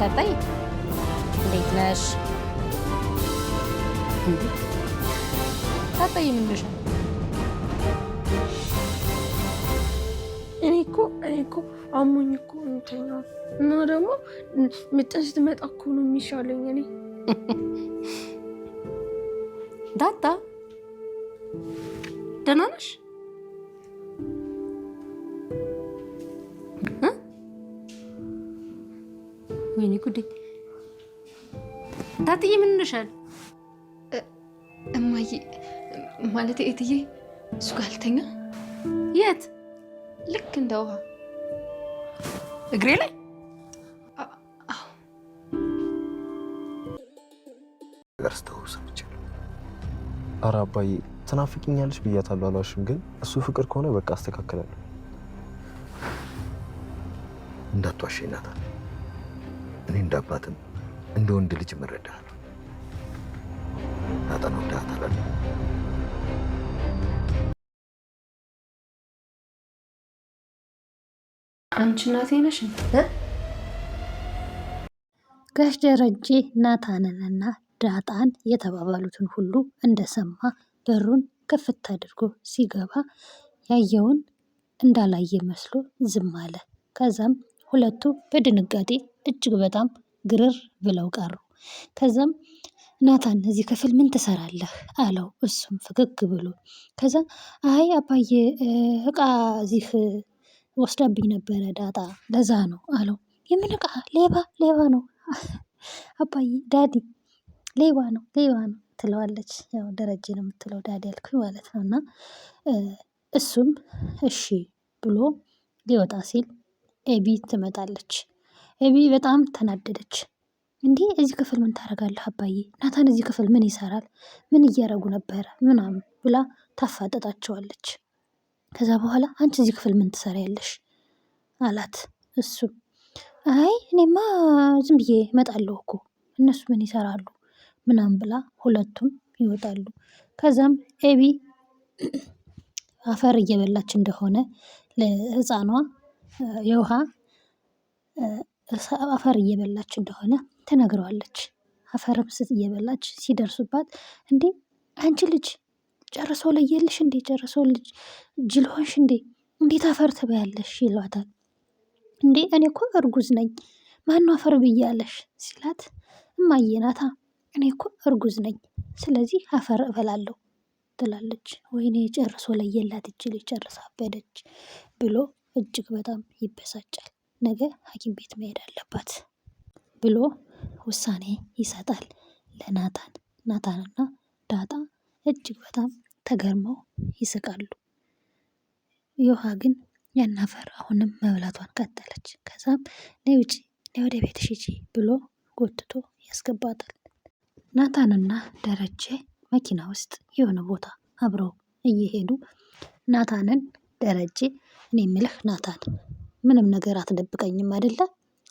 ዳጣዬ እንዴት ነሽ? እንዴ ዳጣዬ ምን ሆነሻል? እኔ እኮ አሞኝ እኮ ነው የምተኛው። እና ደግሞ ምጥን ስትመጣ እኮ ነው የሚሻለኝ። እኔ ዳጣ ደህና ነሽ? ወይኔ ጉዴ! ዳጥዬ ምን ሆነሻል? እማዬ ማለት እትዬ እሱ ጋር አልተኛ። የት? ልክ እንደ ውሃ እግሬ ላይ። ነገር ስተው ሰምቻለሁ። ኧረ አባዬ ትናፍቂኛለሽ ብያታለሁ፣ አልዋሽም። ግን እሱ ፍቅር ከሆነ በቃ አስተካክላለሁ። እንዳትዋሸኝ ናታን። እኔ እንደ አባትም እንደ ወንድ ልጅ እረዳሃለሁ። ናታን ወዳሃታል አይደል? አንቺ እናቴ ነሽ? ጋሽ ደረጀ ናታንንና ዳጣን የተባባሉትን ሁሉ እንደሰማ በሩን ክፍት አድርጎ ሲገባ ያየውን እንዳላየ መስሎ ዝም አለ። ከዛም ሁለቱ በድንጋጤ እጅግ በጣም ግርር ብለው ቀሩ። ከዛም ናታን እዚህ ክፍል ምን ትሰራለህ? አለው። እሱም ፈገግ ብሎ ከዛ አይ አባዬ እቃ እዚህ ወስዳብኝ ነበረ ዳጣ ለዛ ነው አለው። የምን እቃ? ሌባ ሌባ ነው አባዬ daddy ሌባ ነው ሌባ ነው ትለዋለች። ያው ደረጀ ነው የምትለው daddy ያልኩኝ ማለት ነው። እና እሱም እሺ ብሎ ሊወጣ ሲል ኤቢ ትመጣለች። ኤቢ በጣም ተናደደች። እንዲህ እዚህ ክፍል ምን ታደርጋለህ አባዬ? ናታን እዚህ ክፍል ምን ይሰራል? ምን እያደረጉ ነበረ? ምናምን ብላ ታፋጠጣቸዋለች። ከዛ በኋላ አንቺ እዚህ ክፍል ምን ትሰሪያለሽ? አላት። እሱም አይ እኔማ ዝም ብዬ እመጣለሁ እኮ እነሱ ምን ይሰራሉ ምናምን ብላ ሁለቱም ይወጣሉ። ከዛም ኤቢ አፈር እየበላች እንደሆነ ለህፃኗ የውሃ አፈር እየበላች እንደሆነ ትነግረዋለች። አፈርም እየበላች ሲደርሱባት እንዴ አንቺ ልጅ ጨርሶ ለየልሽ እንዴ? ጨርሶ ልጅ ጅል ሆንሽ እንዴ? እንዴት አፈር ትበያለሽ? ይሏታል። እንዴ እኔ እኮ እርጉዝ ነኝ ማነው አፈር ብያለሽ? ሲላት እማዬ ናታ እኔ እኮ እርጉዝ ነኝ ስለዚህ አፈር እበላለሁ ትላለች። ወይኔ ጨርሶ ለየላት እች ልጅ ጨርሳ አበደች ብሎ እጅግ በጣም ይበሳጫል። ነገ ሐኪም ቤት መሄድ አለባት ብሎ ውሳኔ ይሰጣል ለናታን። ናታንና ዳጣ እጅግ በጣም ተገርመው ይስቃሉ። ዮሃ ግን ያን አፈር አሁንም መብላቷን ቀጠለች። ከዛም ነይ ውጪ፣ ነይ ወደ ቤትሽ ሂጂ ብሎ ጎትቶ ያስገባታል። ናታንና ደረጀ መኪና ውስጥ የሆነ ቦታ አብረው እየሄዱ ናታንን ደረጀ እኔ የምልህ ናታን ምንም ነገር አትደብቀኝም አይደለ?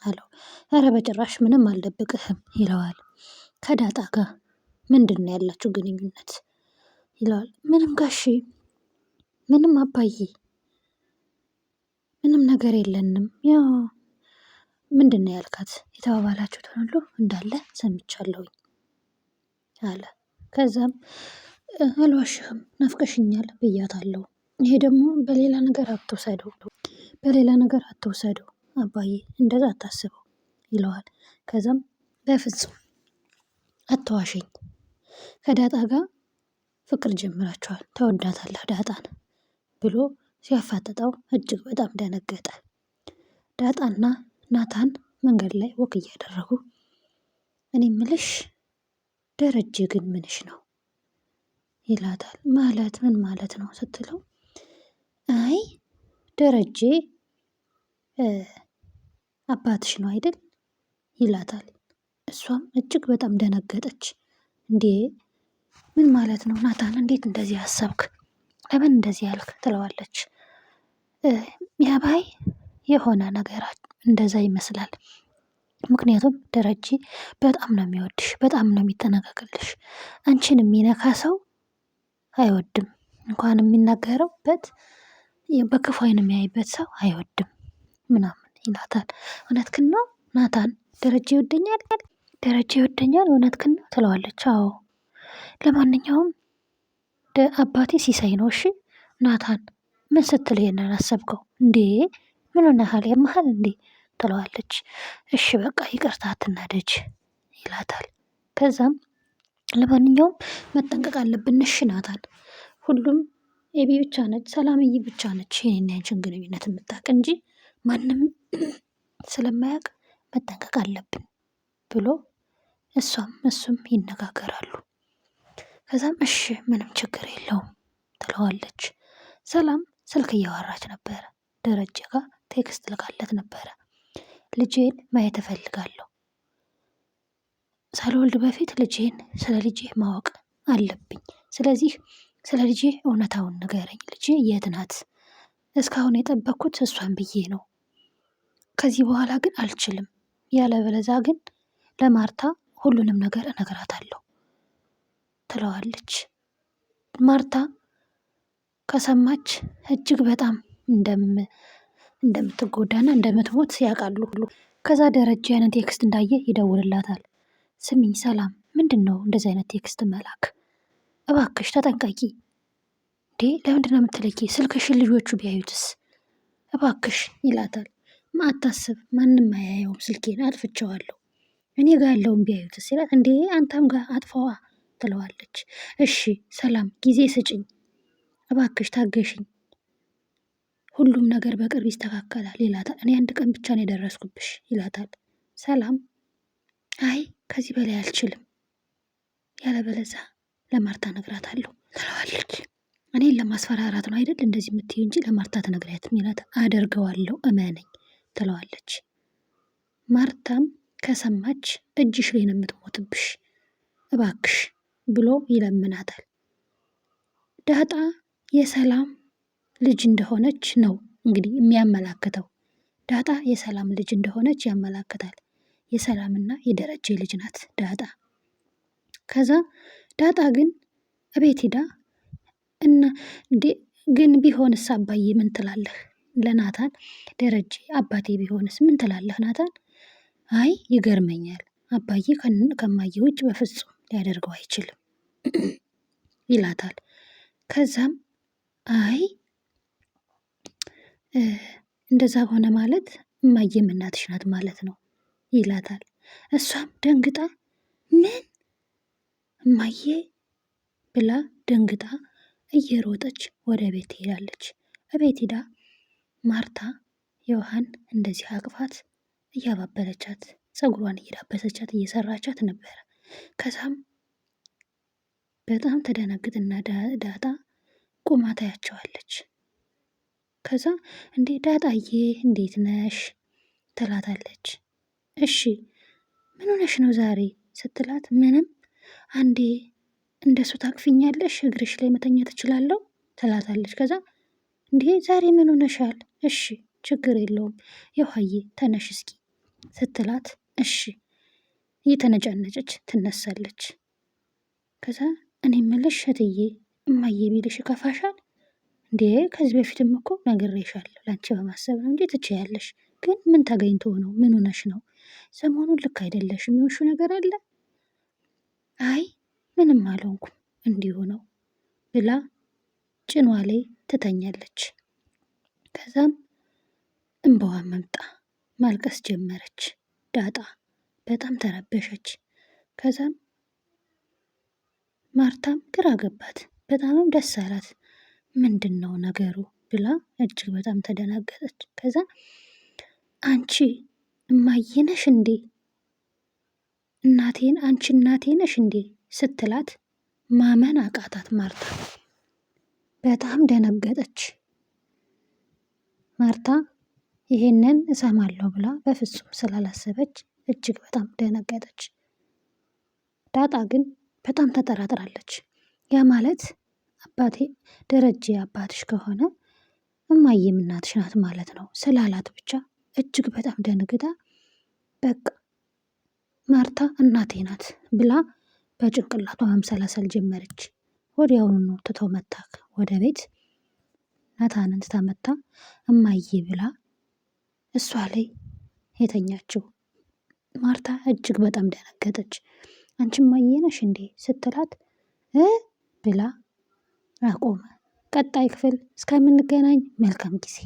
አለው። ኧረ በጭራሽ ምንም አልደብቅህም ይለዋል። ከዳጣ ጋር ምንድን ነው ያላችሁ ግንኙነት ይለዋል። ምንም ጋሼ፣ ምንም አባዬ፣ ምንም ነገር የለንም። ያው ምንድን ነው ያልካት የተባባላችሁትን ሁሉ እንዳለ ሰምቻለሁኝ አለ። ከዛም አልዋሽህም፣ ናፍቀሽኛል ብያታለሁ። ይሄ ደግሞ በሌላ ነገር አትውሰደው፣ በሌላ ነገር አትውሰደው አባዬ፣ እንደዛ አታስበው ይለዋል። ከዛም በፍጹም አትዋሸኝ፣ ከዳጣ ጋር ፍቅር ጀምራችኋል፣ ተወዳታለህ ዳጣን ብሎ ሲያፋጥጠው እጅግ በጣም ደነገጠ። ዳጣና ናታን መንገድ ላይ walk እያደረጉ እኔ ምልሽ ደረጀ ግን ምንሽ ነው ይላታል። ማለት ምን ማለት ነው ስትለው አይ ደረጀ አባትሽ ነው አይደል ይላታል። እሷም እጅግ በጣም ደነገጠች። እንዴ ምን ማለት ነው ናታን? እንዴት እንደዚህ አሰብክ? ለምን እንደዚህ ያልክ? ትለዋለች። ያባይ የሆነ ነገር እንደዛ ይመስላል። ምክንያቱም ደረጀ በጣም ነው የሚወድሽ፣ በጣም ነው የሚጠነቀቅልሽ። አንቺን የሚነካ ሰው አይወድም። እንኳን የሚናገረውበት በክፉ ዓይን የሚያይበት ሰው አይወድም ምናምን ይላታል። እውነትህን ነው ናታን፣ ደረጀ ይወደኛል፣ ደረጀ ይወደኛል፣ እውነትህን ነው ትለዋለች። አዎ ለማንኛውም አባቴ ሲሳይ ነው። እሺ ናታን ምን ስትል ይሄንን አሰብከው እንዴ? ምን ሆነሃል? ያመሃል እንዴ ትለዋለች። እሺ በቃ ይቅርታ አትናደጅ ይላታል። ከዛም ለማንኛውም መጠንቀቅ አለብን እሺ ናታን፣ ሁሉም ኤቢ ብቻ ነች ሰላምዬ ብቻ ነች ይሄን ያንቺን ግንኙነት የምታውቅ እንጂ ማንም ስለማያውቅ መጠንቀቅ አለብን ብሎ እሷም እሱም ይነጋገራሉ። ከዛም እሺ ምንም ችግር የለውም ትለዋለች። ሰላም ስልክ እያወራች ነበረ። ደረጀ ጋር text ልካለት ነበረ። ልጄን ማየት እፈልጋለሁ፣ ሳልወልድ በፊት ልጄን ስለ ልጄ ማወቅ አለብኝ። ስለዚህ ስለ ልጄ እውነታውን ንገረኝ። ልጄ የት ናት? እስካሁን የጠበቅኩት እሷን ብዬ ነው። ከዚህ በኋላ ግን አልችልም። ያለበለዛ ግን ለማርታ ሁሉንም ነገር እነግራታለሁ ትለዋለች። ማርታ ከሰማች እጅግ በጣም እንደምትጎዳና እንደምትሞት ያውቃሉ ሁሉ። ከዛ ደረጀ ያንን text እንዳየ ይደውልላታል። ስሚኝ ሰላም፣ ምንድን ነው እንደዚህ አይነት text መላክ? እባክሽ ተጠንቀቂ። እንዴ ለምንድን ነው የምትለኪ? ስልክሽን ልጆቹ ቢያዩትስ? እባክሽ ይላታል። አታስብ፣ ማንም አያየውም፣ ስልኬን አጥፍቼዋለሁ። እኔ ጋር ያለውን ቢያዩትስ ይላት። እንዴ አንተም ጋር አጥፈዋ ትለዋለች። እሺ ሰላም፣ ጊዜ ስጭኝ እባክሽ ታገሽኝ፣ ሁሉም ነገር በቅርብ ይስተካከላል ይላታል። እኔ አንድ ቀን ብቻ ነው የደረስኩብሽ ይላታል። ሰላም አይ ከዚህ በላይ አልችልም፣ ያለበለዛ ለማርታ እነግራታለሁ ትለዋለች። እኔን ለማስፈራራት ነው አይደል እንደዚህ የምትይው እንጂ ለማርታ ትነግሪያትም ይላታል። አደርገዋለሁ እመነኝ ትለዋለች። ማርታም ከሰማች እጅሽ ላይ ነው የምትሞትብሽ እባክሽ ብሎ ይለምናታል። ዳጣ የሰላም ልጅ እንደሆነች ነው እንግዲህ የሚያመላክተው። ዳጣ የሰላም ልጅ እንደሆነች ያመላክታል። የሰላምና የደረጀ ልጅ ናት ዳጣ። ከዛ ዳጣ ግን እቤት ሂዳ እና እንዴ ግን ቢሆንስ አባዬ ምን ትላለህ? ለናታን ደረጀ አባቴ ቢሆንስ ምን ትላለህ ናታን? አይ ይገርመኛል፣ አባዬ ከማዬ ውጭ በፍጹም ሊያደርገው አይችልም ይላታል። ከዛም አይ እንደዛ ሆነ ማለት እማዬም እናትሽ ናት ማለት ነው ይላታል። እሷም ደንግጣ ምን እማዬ ብላ ደንግጣ እየሮጠች ወደ ቤት ትሄዳለች። እቤት ሂዳ ማርታ የውሃን እንደዚህ አቅፋት እያባበለቻት ፀጉሯን እየዳበሰቻት እየሰራቻት ነበረ። ከዛም በጣም ተደነግጥና ዳጣ ቁማ ታያቸዋለች። ከዛ እንዴ ዳጣዬ እንዴት ነሽ ትላታለች። እሺ ምን ሆነሽ ነው ዛሬ ስትላት፣ ምንም አንዴ እንደሱ ታቅፊኛለሽ እግርሽ ላይ መተኛ ትችላለሁ ትላታለች። ከዛ እንዴ ዛሬ ምን ሆነሻል? እሺ ችግር የለውም የውሃዬ ተነሽ እስኪ ስትላት፣ እሺ እየተነጫነጨች ትነሳለች። ከዛ እኔ ምልሽ እትዬ እማዬ ቢልሽ ይከፋሻል እንዴ? ከዚህ በፊትም እኮ ነግሬሻለሁ ለአንቺ በማሰብ ነው እንጂ ትችያለሽ። ግን ምን ተገኝቶ ነው? ምን ሆነሽ ነው? ሰሞኑን ልክ አይደለሽም። የሆንሽው ነገር አለ። አይ ምንም አልሆንኩም እንዲሁ ነው ብላ ጭኗ ላይ ትተኛለች። ከዛም እንባዋ መምጣ ማልቀስ ጀመረች። ዳጣ በጣም ተረበሸች። ከዛም ማርታም ግራ ገባት፣ በጣምም ደስ አላት። ምንድን ነው ነገሩ ብላ እጅግ በጣም ተደናገጠች። ከዛ አንቺ እማዬ ነሽ እንዴ እናቴን አንቺ እናቴ ነሽ እንዴ ስትላት ማመን አቃታት። ማርታ በጣም ደነገጠች። ማርታ ይሄንን እሰማለሁ ብላ በፍጹም ስላላሰበች እጅግ በጣም ደነገጠች። ዳጣ ግን በጣም ተጠራጥራለች። ያ ማለት አባቴ ደረጀ አባትሽ ከሆነ እማዬም እናትሽ ናት ማለት ነው ስላላት ብቻ እጅግ በጣም ደንግጣ በቃ ማርታ እናቴ ናት ብላ በጭንቅላቷ ማምሰላሰል ጀመረች። ወዲያውኑ ነው ትተው መታ ወደ ቤት ናታንን ትታ መታ እማዬ ብላ እሷ ላይ የተኛችው። ማርታ እጅግ በጣም ደነገጠች። አንቺ እማዬ ነሽ እንዴ ስትላት እ ብላ አቆመ። ቀጣይ ክፍል እስከምንገናኝ መልካም ጊዜ።